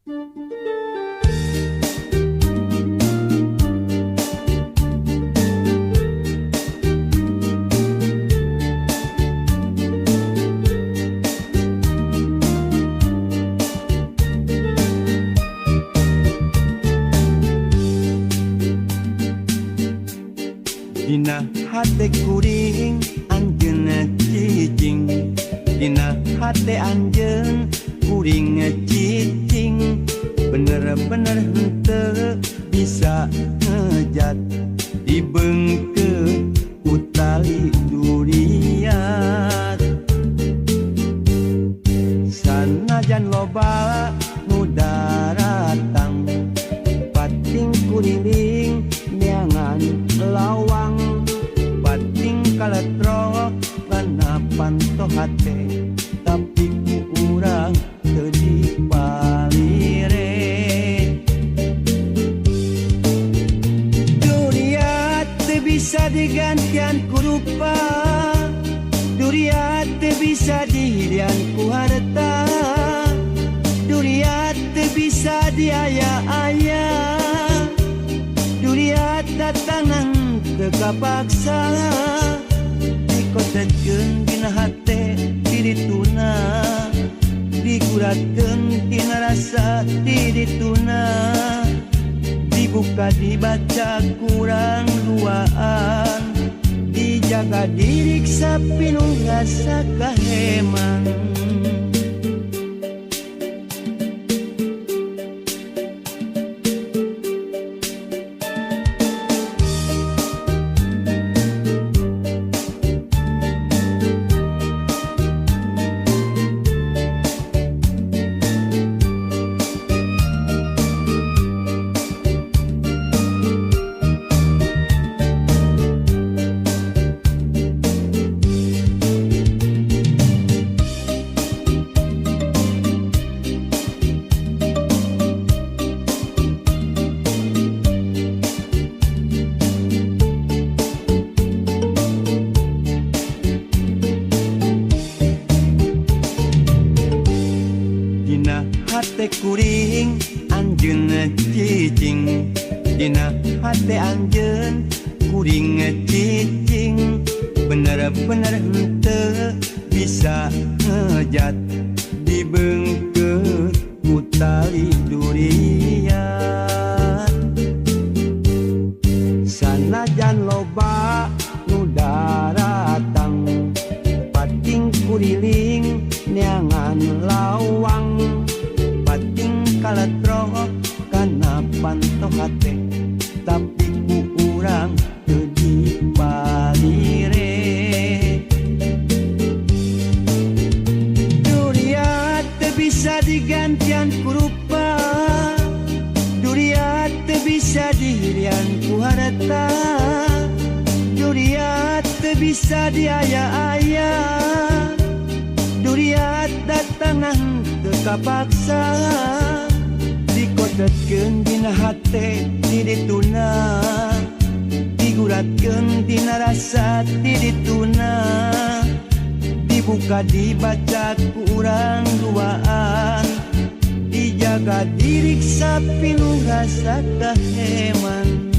Dina hate kuring anjeun cicing, dina hate anjeun kuring cicing, bener-bener henteu bisa ngejat dibengke ku tali duriat. Sanajan loba nu daratang, pating kuriling neangan lawang, pating kaletrok kana panto hate, tapi ku urang teu dipalire. Duriat teu bisa digantian ku rupa, duriat teu bisa dihilian ku harta, duriat teu bisa diaya-aya, duriat datangan teu kapaksa, dikotetkeun dina hate ti dituna, diguratkeun tina rasa ti dituna, dibuka dibaca kurang duaan, dijaga diriksa pinuh rasa kaheman. Dina hate kuring anjeun cicing, dina hate anjeun kuring cicing, bener-bener henteu bisa ngejat dibengke ku tali duriat. Sanajan loba nu daratang, pating kuriling neangan lawang, pating kaletrok kana panto hate, tapi ku urang teu dipalire. Duriat teu bisa digantian ku rupa, duriat teu bisa dihilian ku harta, duriat teu bisa diaya-aya, duriat datangan teu kapaksa, dikotetkeun dina hate ti dituna, diguratkeun dina rasa ti dituna, dibuka dibaca ku urang duaan, dijaga diriksa pinuh rasa kaheman.